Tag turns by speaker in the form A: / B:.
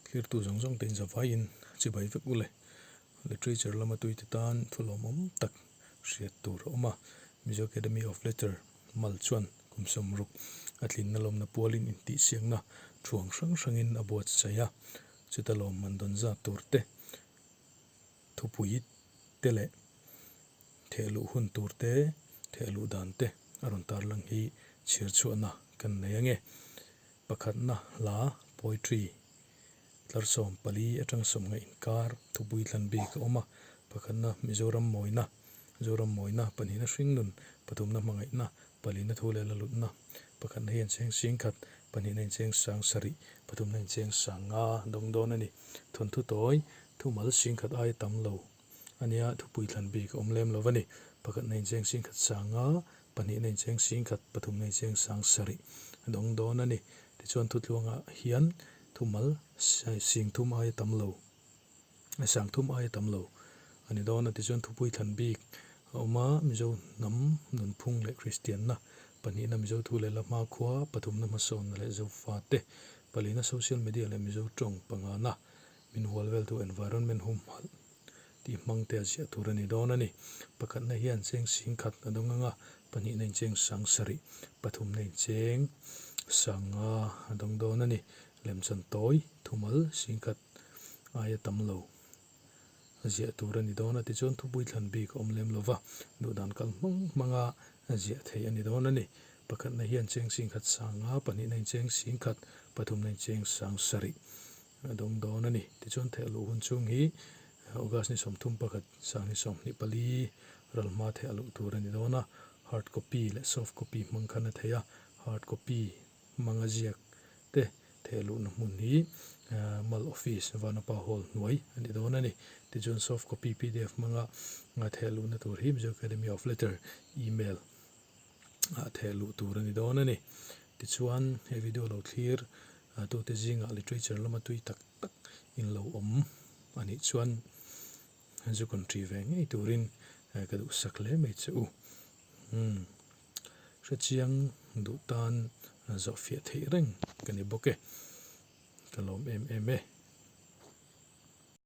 A: Thlirtu zawng zawng te in zavaiin chibai vek u le. Literature lama tuite tan thu lawmawm tak hriat tur a awm a. Mizo Academy of Letter mal chuan kum sawmruk a tlinna lawmna pualin intihsiakna thuang hrang hrangin a buatsaih a. Chuta lawmman dawn zat tur te, thupui te leh thehluh hun tur te, thehluh dan te a rawn tarlang hi chhiar chhuahna kan nei ange. Pakhatna hla, poetry, tlar 14 atang sawmnga inkar thupui thlan bik a awm a. Pakhatna Mizoram mawina, Zoram mawina, pahnihna hringnun, pathumna hmangaihna, palina thu leh lalutna, pakhatna hian cheng singkhat, pahnihna in cheng sang sarih, pathumna in cheng sang nga dawng dawn a ni. Thawnthu tawi, thumal singkhat aia tam lo a nia, thupui thlan bik a awm lem lo a ni. Pakhatna in cheng singkhat sang nga, pahnihna in cheng singkhat, pathumna in cheng sang sarih a dawng dawn a ni. Tichuan thutluangah hian thumal singthum aia tam lo. Sang thum aia tam lo a ni dawn a, tichuan thupui thlan bik a awm a, Mizo hnam nunphung leh Kristianna, pahnihna Mizo thu leh la hmakhua, pathumna hmasawnna leh Zofate, palina social media leh Mizo tawng pangana min hual veltu environment humhalh tih hmang te a ziah tur a ni dawn a ni. Pakhatna hian cheng sing khat a dawng ang a, pahnihna in cheng sang sarih, pathumna in cheng sang nga a dawng dawn a ni. Lemchan tawi thumal sing khat aia tam lo a ziah tur a ni dawn a, tichuan thupui thlan bik a awm lem lo va, duhdan kal hmang hmanga ziah theih a ni dawn a ni. Pakhatna hian cheng sing khat sang nga, pahnihna in cheng sing khat, pathumna in cheng sang sarih a dawng dawn a ni. Tichuan theh luh hun chhung hi August ni 31 sang ni 24 ral hma theh a luh tur a ni dawn a, hard copy leh soft copy hmang khan a theih a, hard copy hmanga ziak te theh luhna hmun hi Mal Office Vanapa Hall hnuai a ni dawn a ni. Tichuan soft copy pdf hmanga theh luhna tur hi Mizo Academy of Letter email ah theh luh tur a ni dawn a ni. Tichuan he video lo thlir tute zingah literature lama tui tak tak in lo awm a nih chuan zu country ve ngei turin ka duhsak hle mai che u. Umm. Hrechiang duh tan zawhfiah theih reng ka ni bawk e. Ka lawm em em e.